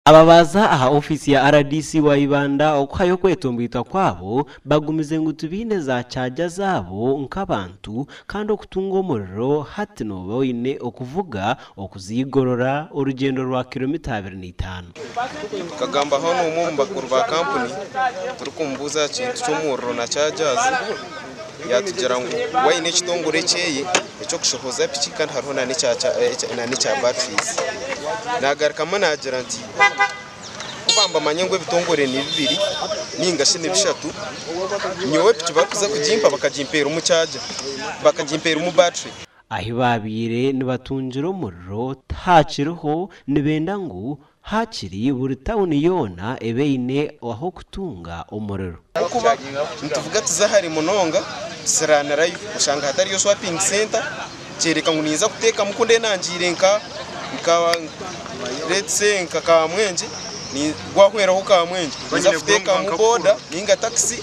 Aba baaza aha ofiisi ya rdc wa Ibanda okuhayo okwetomboitwa kwabo bagumize ngu tibaine za kyaja zaabo nk'abantu kandi okutunga omuriro hati nooba oine okuvuga okuziigorora orugyendo rwa kilomita 25. Tukagambaho n'omwe omu bakuru ba kampuni turikumubuuza aha kintu ky'omuriro na chargers yatugira ngu we aine ekitongore ekyeye eky'okushohoza piki kandi hariho n'ekya batteries. Nagarukamu nagira nti kuba nibamanya ngu ebitongore ni bibiri ninga shi ni bishatu, nyowe piki barikuza kugimpa bakagimpa erimu charger, bakagimpa erimu battery. Ahi baabaire nibatungira omuriro tihakiriho, nibenda ngu haakiri buri tauni yoona ebe eine ah'okutunga omuriro. Ahabw'okuba nituvuga tuza hare munonga tusiraanirayo oshanga hatariyo swapping centre kyoreka ngu ninza kuteekamu ku ndiyo nangiire nka nka let's say nka Kamwengye gwahweraho Kamwengye ninza kuteekamu boda ninga takisi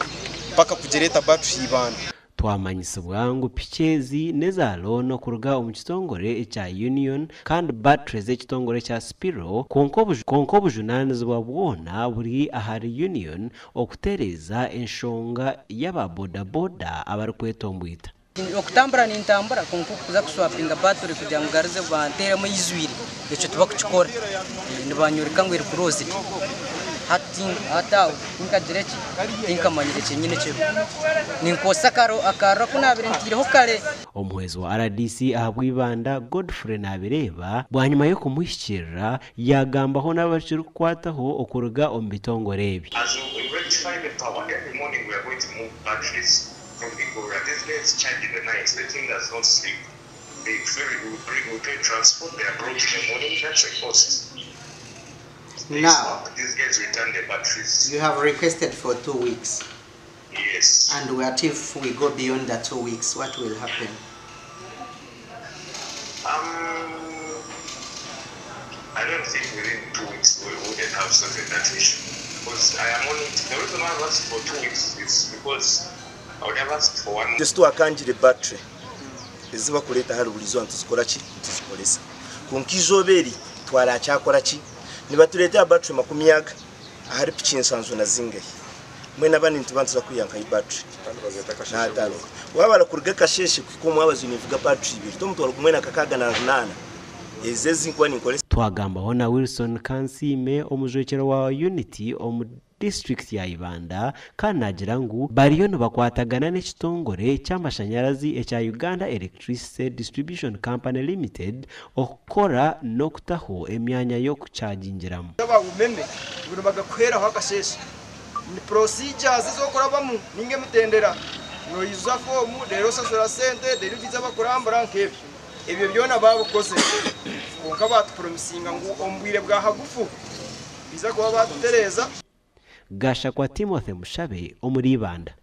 mpaka kugireeta battery Ibanda. Twamanyisibwa ngu piki ezi n'eza looni okuruga omu kitongore ekya Union kandi battery z'ekitongore ekya Spiro kwonka obujunaanizibwa bwona buri ahari Union okutereeza enshonga y'aba boda boda abarikwetomboita. Okutambura nintambura kwonka okuza kuswapinga battery kugira ngu ngaruze banteeremu eizwire ekyo tibakukikora nibanyoreka ngu eri closed hati hati aho tinkagira ki tinkamanyire kyenyini ekiriho ninkozesa akariro aku naabaire ntaireho kare. Omuhwezi wa rdc ahabwa Ibanda, Godfrey Nabireeba bwanyima y'okumuhikiirira yaagambaho n'abakirikukwataho okuruga omu bitongore ebi. As we rectify the power, every morning we are going to move batteries from Igorora. These guys charge in the night, the thing does not sleep. They ferry, we bring, we pay transport, they are brought in the morning, that's a cost. They Now, swap, these guys return the batteries. you have requested for 2 weeks. Yes. And what if we go beyond the 2 weeks? What will happen? I don't think within 2 weeks we wouldn't have sorted that issue. Because I am only, the reason why I've asked for 2 weeks is because I would have asked for one Ezi twakangire battery ezibakureeta hari buri izooba nituzikora ki? Nituzikoresa. Kwonka izooba eri twarakyakora ki? Nibatureetera battery 20 ahari piki nsanju na zingahi? Mbwenu abandi nituba nituza kwiha nkahi battery n'ataano? Waabara kuruga akasheeshe kuhika omwabazyo ninvuga battery ibiri, t'omutwaro gumwe na kakaaga na runaana ezi ezinkuba ninkoresa. Twagambaho na Wilson Kansiime omujwekyerwa wa Unity omu disiturikiti ya Ibanda kandi naagira ngu bariyo nibakwatagana n'ekitongore ky'amashanyarazi ekya Uganda Electricity Distribution Company Limited okukora n'okutaho emyanya y'okukyagingiramu. Aba umeme ngu nibagakuheeraho akasheeshe ni procedures ez'okurabamu ninga emitendera, noyijuza foomu reero oshashura sente, reero ogiza bakurambura nk'ebyo. Ebyo byona baabikoze, kwonka baatupromisinga ngu omu bwire bwa hagufu biza kuba baatutereeza. Gashakwa Timothy Mushabe omuri Ibanda.